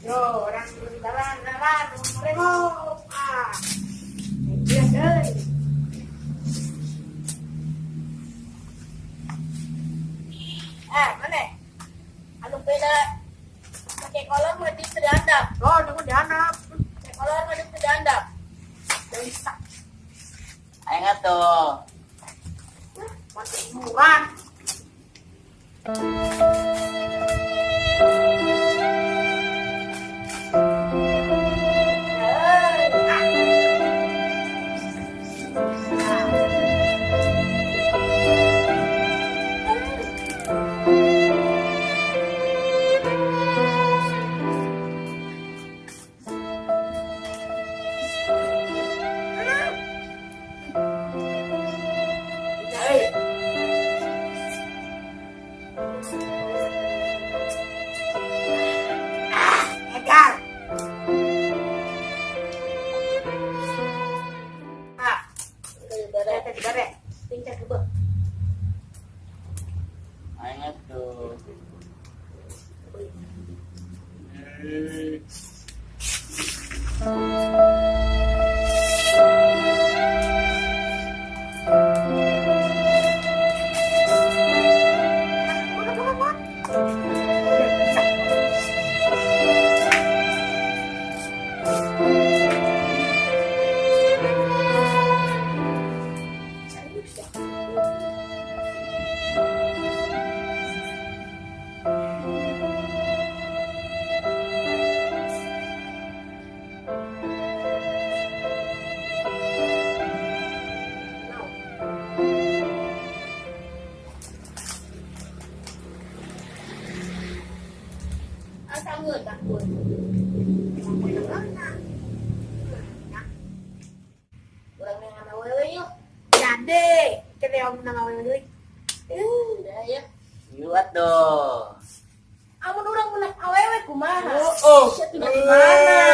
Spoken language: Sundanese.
Yo, orang jalan, jalan, remo. Ah. Iya, euy. Eh, mana? Anu beda pakai kolor mah di dihandap. Oh, tunggu dihandap. Pakai kolor mah di dihandap. Bisa. Aing atuh. Masih murah. Egar. Ah, Bare. teh dibere. Tingkat coba. Aing atuh. Makan, makan, makan. Serius ya? No. Asa ngeunah pun. Urang neangan awewe yuk. Jadi, kita yang menang awewe deui. Udah ya. Yuk atuh. Amun urang menang awewe kumaha? Oh, Sia tinggal di mana?